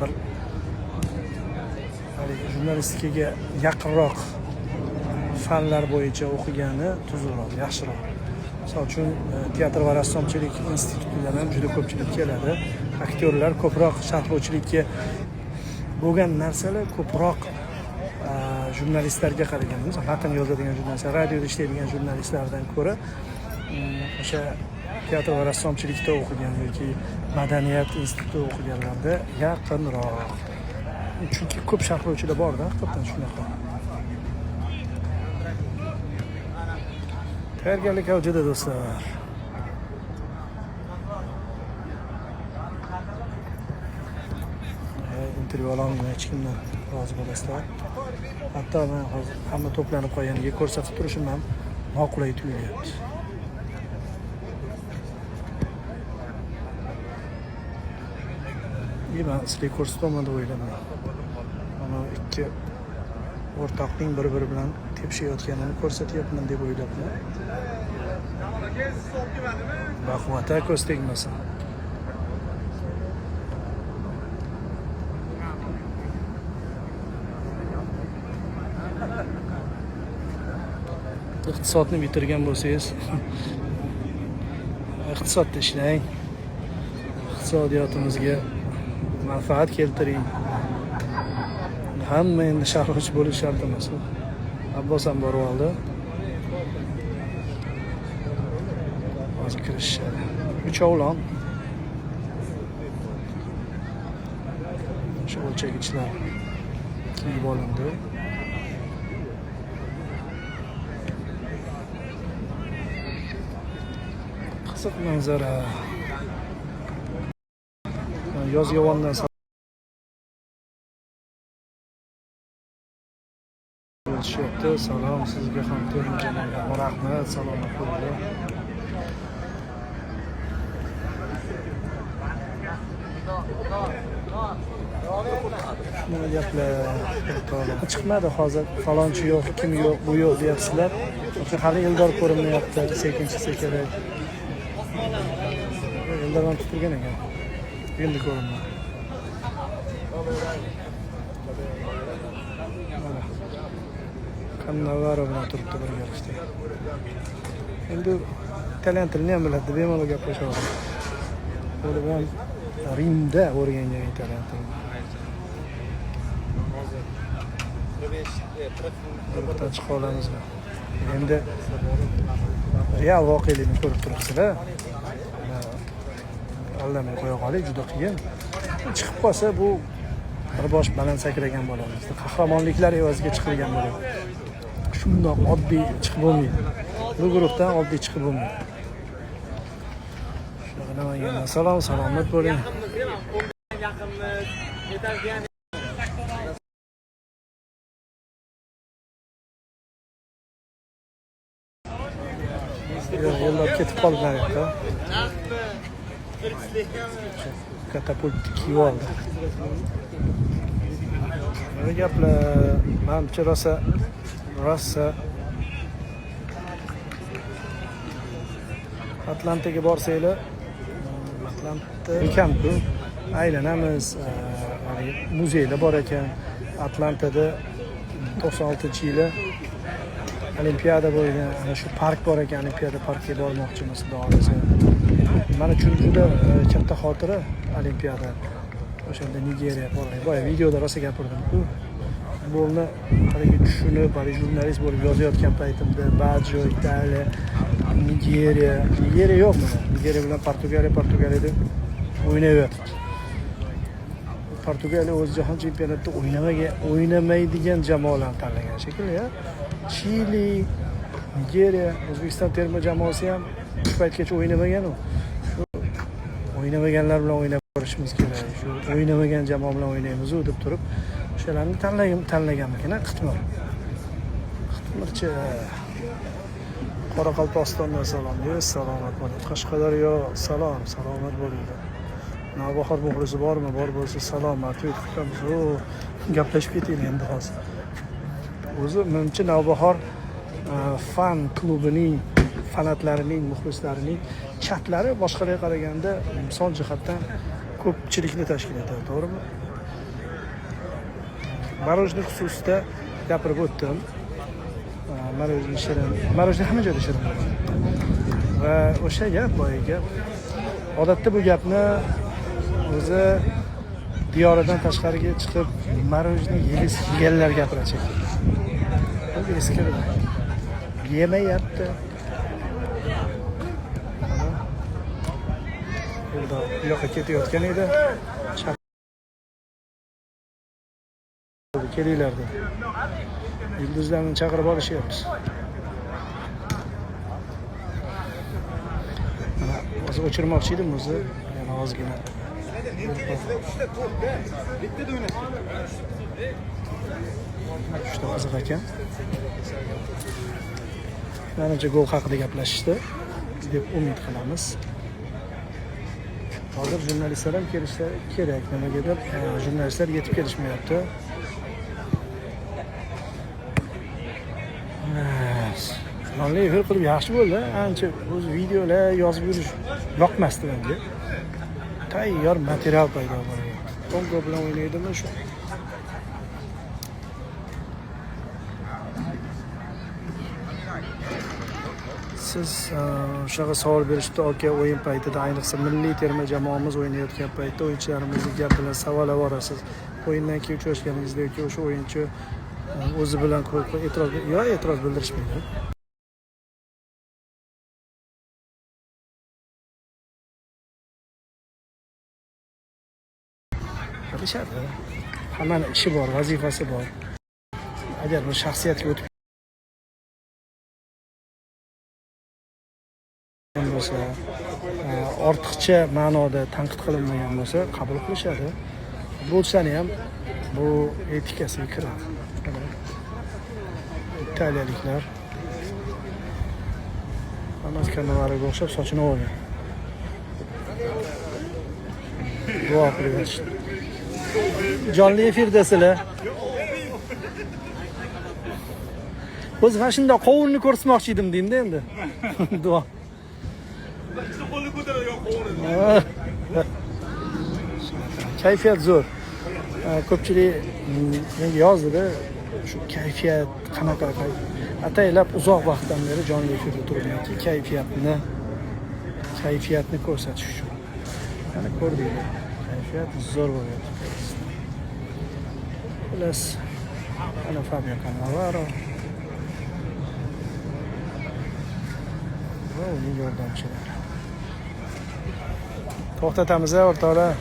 Bir haligi jurnalistikaga yaqinroq fanlar bo'yicha o'qigani tuzukroq, yaxshiroq. Misol uchun, teatr va rassomchilik institutidan ham juda ko'pchilik keladi. Aktyorlar ko'proq sharhlovchilikka bo'lgan narsalar ko'proq jurnalistlarga qaraganda, misol matn yozadigan jurnalistlar, radioda ishlaydigan jurnalistlardan ko'ra o'sha teatr va rassomchilikda o'qigan yoki madaniyat institutida o'qiganlarda yaqinroq. Chunki ko'p sharhlovchilar borda, haqiqatdan shunaqa. Tayyorgarlik avjida, do'stlar. Intervyu ololmayman hech kimdan, rozi bo'lasizlar. Hatto man hozir hamma to'planib qolganiga ko'rsatib turishim ham noqulay tuyulyapti. И man sizlarga ko'rsatyapman deb o'ylamang. Mana ikki o'rtoqning bir biri bilan tepishayotganini ko'rsatyapman deb o'ylabman. Baquvvat, ko'z tegmasin. Iqtisodni bitirgan bo'lsangiz, iqtisodda ishlang. Iqtisodiyotimizga manfaat keltiring. Hamma endi sharhlovchi bo'lish shart emas. Abbos ham borib oldi. Hozir kirishishadi. Uchovlon. O'sha o'lchagichlar kiyib olindi. Qiziq manzara. Yozyovondan yozishyapti. Salom sizga ham, terma jamoaga rahmat, salomat bo'linglar. Shunaqa gaplar, o'rtoqlar. Chiqmadi hozir, falonchi yo'q, kim yo'q, bu yo'q deyapsizlar. O'sha hali Eldor ko'rinmayapti, sekin chiqsa kerak. Eldor ham tutilgan ekan. Endi ko'rinmadi. Mana. Cannavaro bilan turibdi birgalikda. Endi italyan tilini ham biladi, bemalol gaplasha oladi. O'zi bilan Rimda o'rgangan italyan tilini. Guruhdan chiqa olamizmi? Endi real voqelikni ko'rib turibsizlar. Aldamay qo'ya qoling, juda qiyin. Chiqib qolsa bu bir bosh baland sakragan bo'lamiz. Qahramonliklar evaziga chiqilgan bo'ladi. Shundoq oddiy chiqib bo'lmaydi. Bu guruhdan oddiy chiqib bo'lmaydi. Shunaqa Namangandan salom, salomat bo'ling. Yaqinmiz, etajga ham. Yo'q, Eldor ketib qoldi nariyoqqa. Katapult kiyib oldi. Nima gaplar? Manimcha rosa Atlantaga borsanglar, Atlanta kam-ku, aylanamiz, haligi muzeylar bor ekan. Atlantada 96-yili Olimpiada bo'lgan, ana shu park bor ekan, Olimpiada parkiga bormoqchimiz, xudo xohlasa. Man uchun juda katta xotira Olimpiada. O'shanda Nigeriya borgan. Boya videoda rosa gapirdim-ku. Futbolni haligi tushunib, haligi jurnalist bo'lib yozayotgan paytimda Baggio, Italiya, Nigeriya, Nigeriya yo'q mana. Nigeriya bilan Portugaliya, Portugaliyada o'ynayapti. Portugaliya o'zi jahon chempionatida o'ynamaydigan jamoalarni tanlagan shekilli, ya. Chili, Nigeriya, O'zbekiston terma jamoasi ham shu paytgacha o'ynamagan u. Shu o'ynamaganlar bilan o'ynab ko'rishimiz kerak. Shu o'ynamagan jamoa bilan o'ynaymiz-u deb turib, o'shalarni tanlaganmikin, a, Qitmir. Qitmircha. Qoraqalpog'istondan salom. Yo, salomat bo'ling. Qashqadaryo salom, salomat bo'linglar. Navbahor muxlisi bormi? Bor bo'lsa salom, ответ kutamiz. O, gaplashib ketaylik endi hozir. O'zi menimcha Navbahor fan klubining fanatlarining, muxlislarining chatlari boshqalarga qaraganda son jihatdan ko'pchilikni tashkil etadi, to'g'rimi? Мороженое xususida gapirib o'tdim. Мороженое shirin. Мороженое hamma joyda shirin bo'ladi. Va o'sha gap, boyagi gap. Odatda bu gapni o'zi diyoridan tashqariga chiqib мороженое yegisi yeganlar gapiradi shekilli. Bu eskirdi. Yemayapti. Mana Eldor bu yoqqa ketayotgan edi. Chaqirdi, kelinglar dedi. Yulduzlarni chaqirib olishyapmiz. Mana hozir o'chirmoqchi edim o'zi, yana ozgina. Juda qiziq ekan. Menimcha gol haqida gaplashishdi deb umid qilamiz. Hozir jurnalistlar ham kelishi kerak, nimagadir jurnalistlar yetib kelishmayapti. Jonli efir qilib yaxshi bo'ldi. Ancha o'zi videolar yozib yurish yoqmasdi menga. Tayyor material paydo bo'lyapti. Kongo bilan o'ynaydimi shu? Siz shunaqa savol berishdi, aka, o'yin paytida, ayniqsa milliy terma jamoamiz o'ynayotgan paytda o'yinchilarimizni gap bilan savolab borasiz. O'yindan keyin uchrashganingizda yoki o'sha o'yinchi o'zi bilan ko'p e'tiroz yo e'tiroz bildirishmaydi. Qilishadi. Hammani ishi bor, vazifasi bor. Agar bir shaxsiyatga o'tib bo'lsa, ortiqcha ma'noda tanqid qilinmagan bo'lsa, qabul qilishadi. Futbolchilarni ham bu etikasiga kiradi. Italiyaliklar hammasi Cannavaroga o'xshab sochini olgan. Duo qilib yotishdi. Jonli efirdasizlar. O'zi mana shundoq qovunni ko'rsatmoqchi edim deyimda endi. Duo. Qo'lni ko'taradigan qovun. Kayfiyat zo'r. Ko'pchilik menga yozdida, shu kayfiyat qanaqa, ataylab uzoq vaqtdan beri jonli efirda turibmanki, kayfiyatni ko'rsatish uchun. Mana ko'rdinglar, kayfiyat zo'r bo'lyapti. Xullas, ana Fabio Cannavaro va uning yordamchilari. To'xtatamiz, o'rtoqlar.